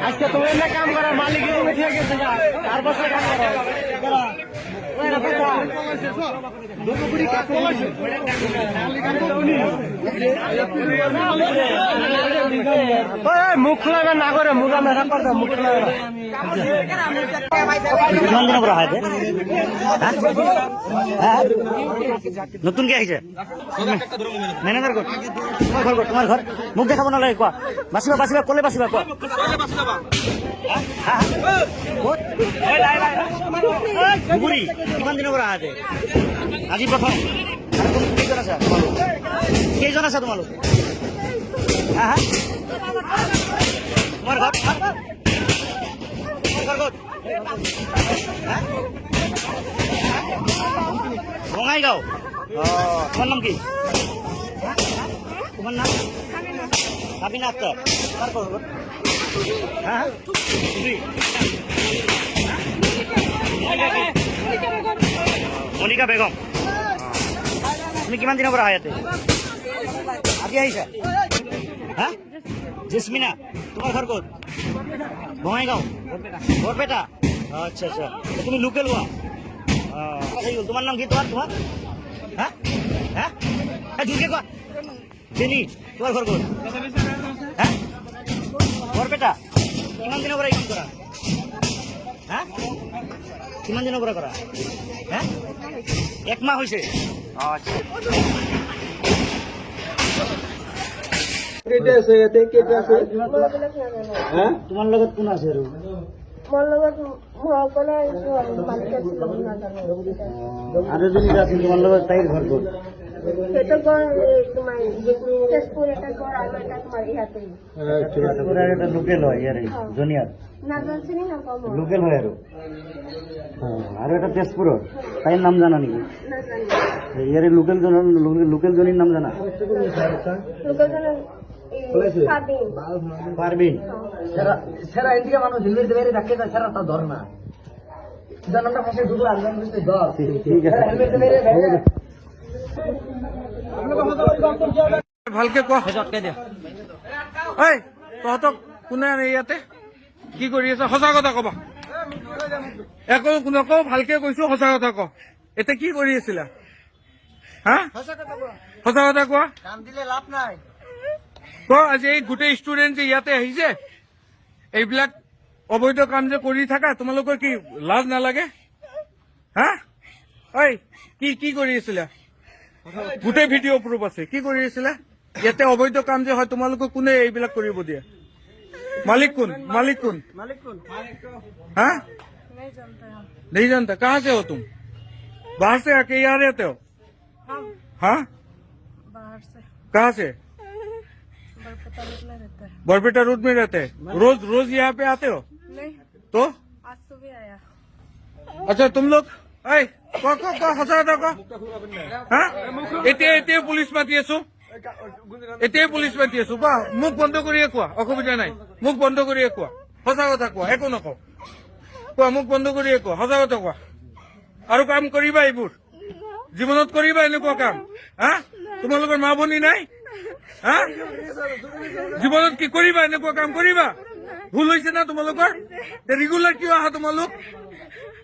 আজকে তুমি না কাম করার মালিক তুমি ঠিক আছে, তার বসে কাম করো। মুখ খোলাবে না করে মুখ আমরা করতাম, মুখ খোলাবে না। কিমান দিনৰ পৰা আহে? হ্যাঁ, নতুনকে আহিছে। মেনেজাৰ ক'ত? তোমাৰ ঘৰ ক'ত? তোমাৰ ঘৰ? মোক দেখাব নালাগে, কোৱা। বাচিবা, বাচিবা, ক'লে বাচিবা, কোৱা। ক'ত? ধুবুৰী। কিমান দিনৰ পৰা আহে? আজি প্ৰথম। আৰু কোন কেইজন আছে তোমালোক? কেইজন আছে তোমালোক? হা হা, তোমাৰ ঘৰ? তোমাৰ ঘৰ ক'ত? হা? বঙাইগাঁও। অঁ, তোমাৰ নাম কি? তোমাৰ নাম? সাবিনা আক্তাৰ। তোমাৰ ঘৰ ক'ত? হা হা, ধুবুৰী। মনিকা বেগম। তুমি কিমান দিনৰ পৰা আহা ইয়াতে? আজি আহিছা? হা, জেচমিনা, তোমাৰ ঘৰ ক'ত? বঙাইগাঁও, বৰপেটা। আচ্ছা আচ্ছা, তুমি লোকেল হোৱা। অঁ, হৈ গ'ল। তোমাৰ নাম কি? তোমাৰ তোমাৰ হা হা, জোৰকে কোৱা। জেনি, তোমাৰ ঘৰ ক'ত? হা, বৰপেটা। কিমান দিনৰ পৰা এই কাম কৰা? হা, কিমান দিনৰ পৰা কৰা? হা, এক মাহ হৈছে। আচ্ছা। কেইটা আছে ইয়াতে? কেইটা আছে? তোমাৰ লগত কোন আছে আৰু? মোৰ লগত মই অকলে আহিছো আৰু মালিক আছিল, নাজানো। আৰু এজনী যে আছিল তোমাৰ লগত, তাইৰ ঘৰ ক'ত? সেইটো ঘৰ এই তোমাৰ তেজপুৰ এটা ঘৰ আৰু এটা তোমাৰ ইয়াতে। তেজপুৰৰ এটা লোকেল হয় ইয়াৰে, জনিয়াত। নাজানো, চিনি নাপাওঁ মই। লোকেল হয় আৰু আৰু এটা তেজপুৰৰ, তাইৰ নাম জানা নেকি? নাজানো। ইয়াৰে লোকেল লোকেল জনীৰ নাম জানা? লোকেলজনৰ পাবিন। পারবিন। সেরা এদিকে মানুষ হেলমেট দেবে রাখে, সেরা তা ধর না। আমরা ফাঁসে ঢুকলাম। ঠিক আছে। হেলমেট দেবে। ভালকে কোৱা। ঐ, তহঁতক কোনে আনে ইয়াতে? কি কৰি আছ? সঁচা কথা কবা। একো নকওঁ, ভালকে কৈছো, সঁচা কথা ক। এতিয়া কি কৰি আছিলা? হা, সঁচা কথা কোৱা। কাম দিলে লাভ নাই। ক, আজি এই গোটেই ষ্টুডেণ্ট যে ইয়াতে আহিছে, এইবিলাক অবৈধ কাম যে কৰি থাকা, তোমালোকৰ কি লাজ নালাগে? হা, ঐ, কি কি কৰি আছিলা? গোটেই ভিডিঅ' প্ৰুফ আছে। কি কৰি আছিলা ইয়াতে? অবৈধ কাম যে হয়, তোমালোকক কোনে এইবিলাক কৰিব দিয়ে? মালিক কোন? মালিক কোন? हाँ, नहीं जानता। कहाँ से हो तुम? बाहर से आके यहाँ रहते हो? हाँ, बाहर से। कहाँ से? बरपेटा रोड में रहता है। बरपेटा रोड में रहते हैं। रोज रोज यहाँ पे आते हो? नहीं। तो? आज सुबह आया। अच्छा, तुम लोग, এই, ক ক ক, সঁচা কথা ক। হা, এতিয়া এতিয়াই পুলিচ মাতি আছো, এতিয়াই পুলিচ মাতি আছো। কোৱা, মুখ বন্ধ কৰিয়ে কোৱা, অসুবিধা নাই। মুখ বন্ধ কৰিয়ে কোৱা, সঁচা কথা কোৱা, একো নকওঁ। কোৱা, মুখ বন্ধ কৰিয়ে কোৱা, সঁচা কথা কোৱা। আৰু কাম কৰিবা এইবোৰ? জীৱনত কৰিবা এনেকুৱা কাম? হা, তোমালোকৰ মা ভনী নাই? হা, জীৱনত কি কৰিবা? এনেকুৱা কাম কৰিবা? ভুল হৈছে না তোমালোকৰ? ৰেগুলাৰ কিয় আহা তোমালোক?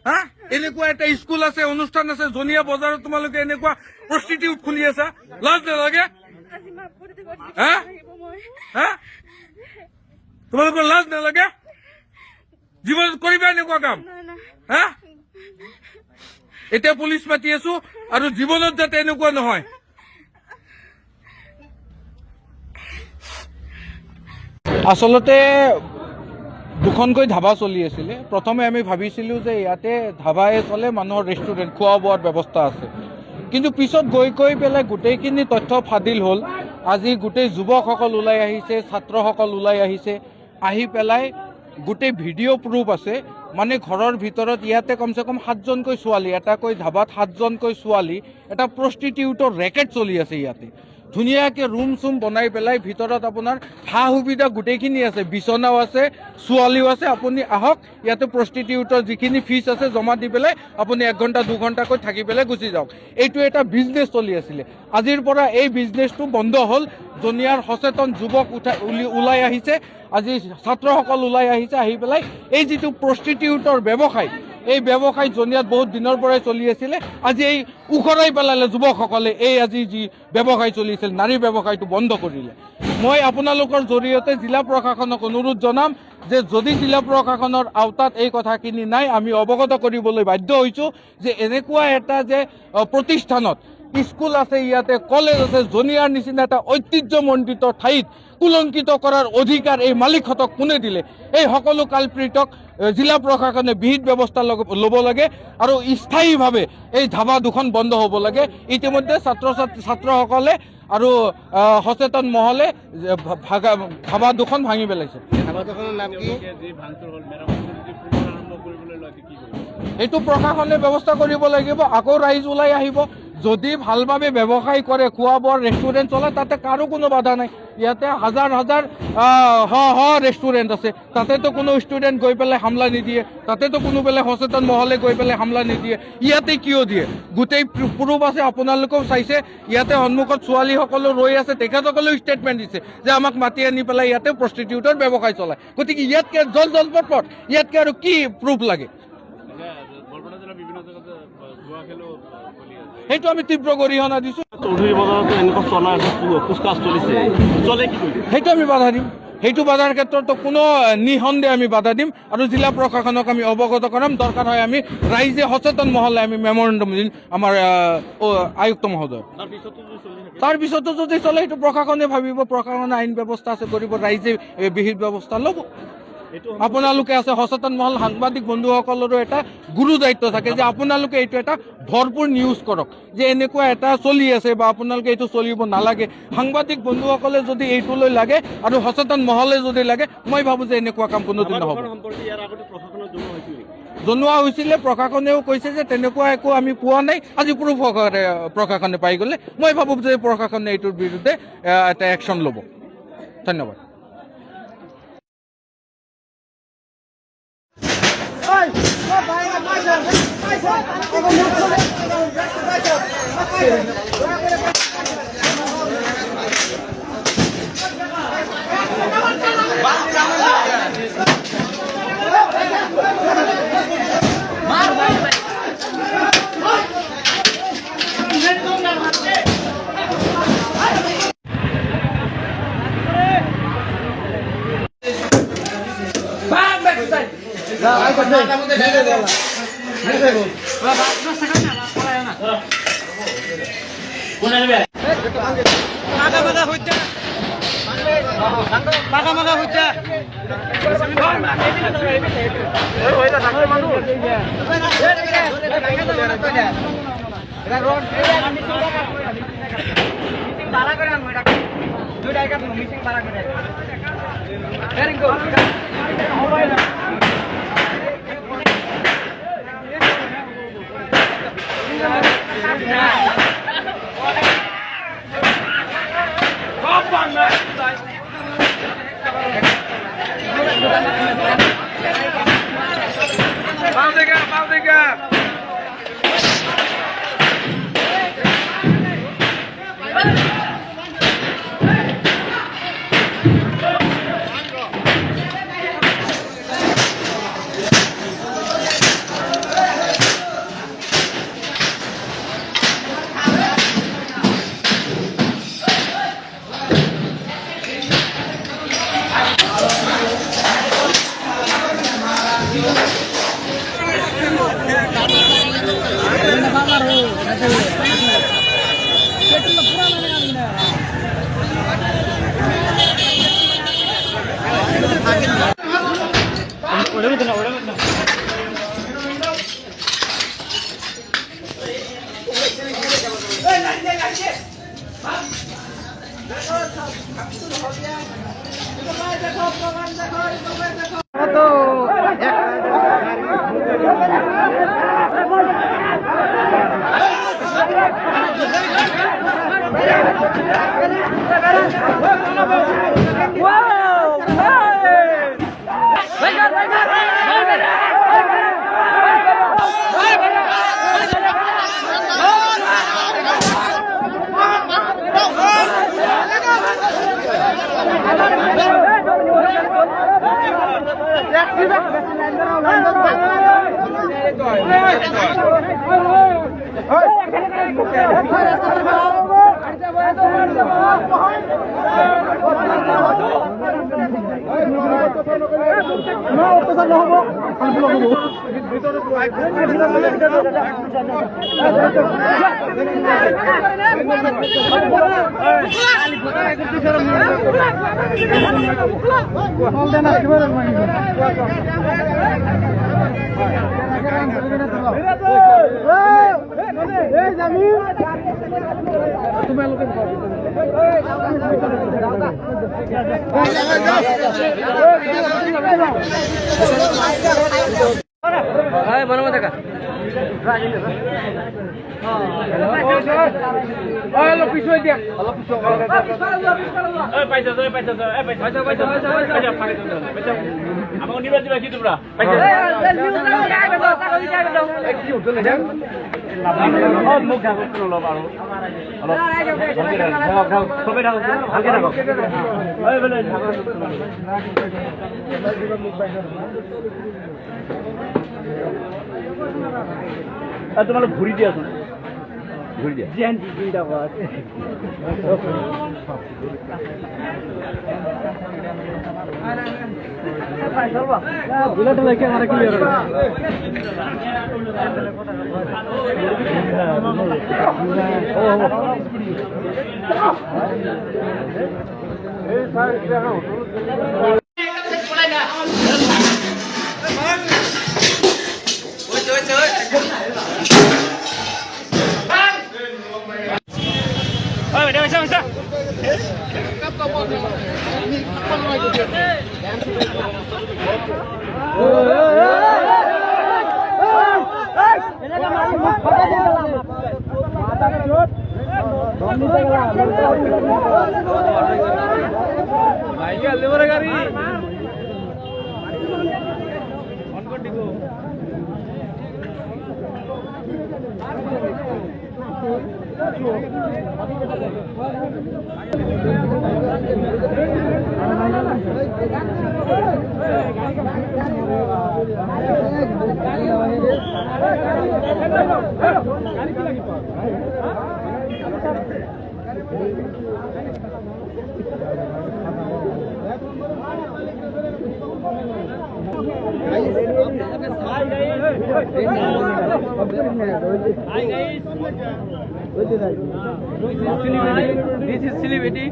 হা, এনেকুৱা এটা স্কুল আছে, অনুষ্ঠান আছে, জনীয়া বজাৰত তোমালোকে এনেকুৱা প্ৰষ্টিটিউট খুলি আছা, লাজ নালাগে? আজি মাফ কৰি দিব। হা? লাগিব মই। হা, তোমালোকৰ লাজ নালাগে? জীৱনত কৰিবা এনেকুৱা কাম? না না। হা, এতিয়া পুলিচ মাতি আছো আৰু জীৱনত যাতে এনেকুৱা নহয়। আচলতে দুখনকৈ ধাবা চলি আছিলে। প্ৰথমে আমি ভাবিছিলোঁ যে ইয়াতে ধাবাই চলে, মানুহৰ ৰেষ্টুৰেণ্ট, খোৱা বোৱাৰ ব্যৱস্থা আছে। কিন্তু পিছত গৈ গৈ পেলাই গোটেইখিনি তথ্য ফাদিল হ'ল। আজি গোটেই যুৱকসকল ওলাই আহিছে, ছাত্ৰসকল ওলাই আহিছে, আহি পেলাই গোটেই ভিডিঅ' প্ৰুফ আছে। মানে ঘৰৰ ভিতৰত ইয়াতে কমচে কম সাতজনকৈ ছোৱালী, এটাকৈ ধাবাত সাতজনকৈ ছোৱালী, এটা প্ৰষ্টিটিউটৰ ৰেকেট চলি আছে ইয়াতে। ধুনীয়াকৈ ৰুম চুম বনাই পেলাই ভিতৰত আপোনাৰ সা সুবিধা গোটেইখিনি আছে, বিচনাও আছে, ছোৱালীও আছে। আপুনি আহক, ইয়াতে প্ৰষ্টিটিউটৰ যিখিনি ফিজ আছে জমা দি পেলাই আপুনি 1 ঘণ্টা 2 ঘণ্টাকৈ থাকি পেলাই গুচি যাওক। এইটো এটা বিজনেছ চলি আছিলে। আজিৰ পৰা এই বিজনেছটো বন্ধ হ'ল। জনিয়াৰ সচেতন যুৱক উঠাই ওলাই আহিছে, আজি ছাত্ৰসকল ওলাই আহিছে। আহি পেলাই এই যিটো প্ৰষ্টিটিউটৰ ব্যৱসায়, এই ব্যৱসায় জনিয়াত বহুত দিনৰ পৰাই চলি আছিলে, আজি এই উখৰাই পেলালে যুৱকসকলে। এই আজি যি ব্যৱসায় চলিছিল, নাৰী ব্যৱসায়টো বন্ধ কৰিলে। মই আপোনালোকৰ জৰিয়তে জিলা প্ৰশাসনক অনুৰোধ জনাম যে যদি জিলা প্ৰশাসনৰ আওতাত এই কথাখিনি নাই, আমি অৱগত কৰিবলৈ বাধ্য হৈছোঁ যে এনেকুৱা এটা যে প্ৰতিষ্ঠানত, স্কুল আছে ইয়াতে, কলেজ আছে, জনিয়াৰ নিচিনা এটা ঐতিহ্যমণ্ডিত ঠাইত কুলংকিত কৰাৰ অধিকাৰ এই মালিকহঁতক কোনে দিলে? এই সকলো কালপ্ৰিটক জিলা প্ৰশাসনে বিহিত ব্যৱস্থা ল'ব লাগে আৰু স্থায়ীভাৱে এই ধাবা দুখন বন্ধ হ'ব লাগে। ইতিমধ্যে ছাত্ৰ ছাত্ৰী ছাত্ৰসকলে আৰু সচেতন মহলে যে ভাগা ধাবা দুখন ভাঙি পেলাইছে। নাম কি? যি ভাংচুৰ হ'ল, মেৰামতি যদি পুনৰ আৰম্ভ কৰিবলৈ লয়, কি কৰিব? এইটো প্ৰশাসনে ব্যৱস্থা কৰিব লাগিব। আকৌ ৰাইজ ওলাই আহিব। যদি ভালভাৱে ব্যৱসায় কৰে, খোৱা বোৱাৰ ৰেষ্টুৰেণ্ট চলে, তাতে কাৰো কোনো বাধা নাই। ইয়াতে হাজাৰ হাজাৰ শ শ ৰেষ্টুৰেণ্ট আছে, তাতেতো কোনো ষ্টুডেণ্ট গৈ পেলাই হামলা নিদিয়ে, তাতেতো কোনো পেলাই সচেতন মহলে গৈ পেলাই হামলা নিদিয়ে, ইয়াতে কিয় দিয়ে? গোটেই প্ৰুফ আছে, আপোনালোকেও চাইছে। ইয়াতে সন্মুখত ছোৱালীসকলো ৰৈ আছে, তেখেতসকলেও ষ্টেটমেণ্ট দিছে যে আমাক মাতি আনি পেলাই ইয়াতে প্ৰষ্টিটিউটৰ ব্যৱসায় চলায়। গতিকে ইয়াতকৈ জল জল পট পট, ইয়াতকৈ আৰু কি প্ৰুফ লাগে? এতিয়া বৰপেটা জিলাৰ বিভিন্ন জেগাত জুৱা খেলো চলি আছে। সেইটো আমি তীব্ৰ গৰিহণা দিছোঁ। চৌধুৰী বজাৰতো এনেকুৱা চলা কুচকাজ চলিছে, চলে, কি কৰিছে? সেইটো আমি বাধা দিম। সেইটো বাধাৰ ক্ষেত্ৰতো কোনো নিঃসন্দেহে আমি বাধা দিম আৰু জিলা প্ৰশাসনক আমি অৱগত কৰাম। দৰকাৰ হয় আমি ৰাইজে সচেতন মহলে আমি মেমৰেণ্ডম দিম আমাৰ আয়ুক্ত মহোদয়। তাৰপিছতো যদি চলি থাকে? তাৰপিছতো যদি চলে, সেইটো প্ৰশাসনে ভাবিব। প্ৰশাসনে আইন ব্যৱস্থা আছে, কৰিব। ৰাইজে এই বিহিত ব্যৱস্থা ল'ব। এইটো আপোনালোকে আছে সচেতন মহল, সাংবাদিক বন্ধুসকলৰো এটা গুৰু দায়িত্ব থাকে যে আপোনালোকে এইটো এটা ভৰপূৰ নিউজ কৰক যে এনেকুৱা এটা চলি আছে বা আপোনালোকে এইটো চলিব নালাগে। সাংবাদিক বন্ধুসকলে যদি এইটোলৈ লাগে আৰু সচেতন মহলে যদি লাগে, মই ভাবোঁ যে এনেকুৱা কাম কোনোদিন নহ'ব। সম্পৰ্কে ইয়াৰ আগতে প্ৰশাসনক জনোৱা হৈছিল নেকি? জনোৱা হৈছিলে। প্ৰশাসনেও কৈছে যে তেনেকুৱা একো আমি পোৱা নাই। আজি প্ৰুফ সহকাৰে প্ৰশাসনে পাই গ'লে মই ভাবোঁ যে প্ৰশাসনে এইটোৰ বিৰুদ্ধে এটা একশ্যন ল'ব। ধন্যবাদ। তোমালোক ঘূৰি দিয়াচোন, ঘূৰি দিয়া। This is celebrity.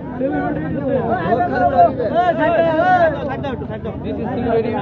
This is celebrity.